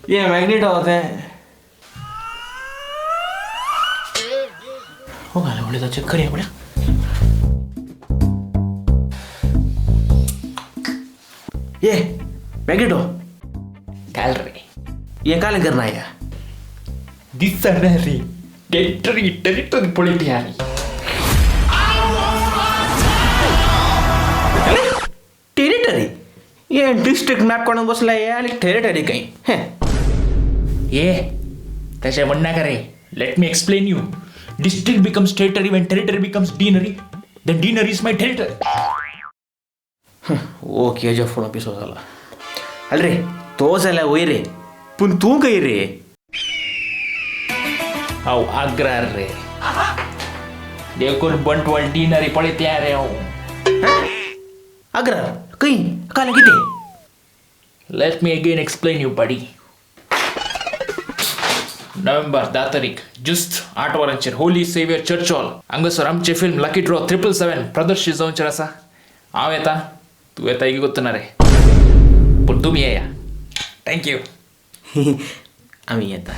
ये मॅग्नेटो तें हो घाल व्हडले चेक करया पळया. ये मॅग्नेटो घाल रे. ये काल करना या दिसना रे टेरिटरी टेरिटरी पळयती आनी टेरिटरी ये डिस्ट्रिक्ट मॅप काडून बसला ये आनी टेरिटरी खंय हें. ये तशें म्हणनाका रे. Let me explain you. District becomes territory when territory becomes deanery. The deanery is my territory. ओ केजो फोन पिसो जाला. अरे रे तो जाल्यार वयर रे, पूण तूं खंय रे? हांव आग्रार रे, देखून बंटवाळ डिनरी पळयता रे हांव. आग्रार खंय काल कितें? Let me again explain you buddy. November 10 तारीख जुस्त 8 वरांचेर होली सेवियर चर्च हॉल हांगासर आमचे फिल्म लकी ड्रॉ 777 प्रदर्शीत जावचेर आसा. हांव येता, तूं येता की गोत्तना रे, पूण तुमी येया. Thank you. आमी येता.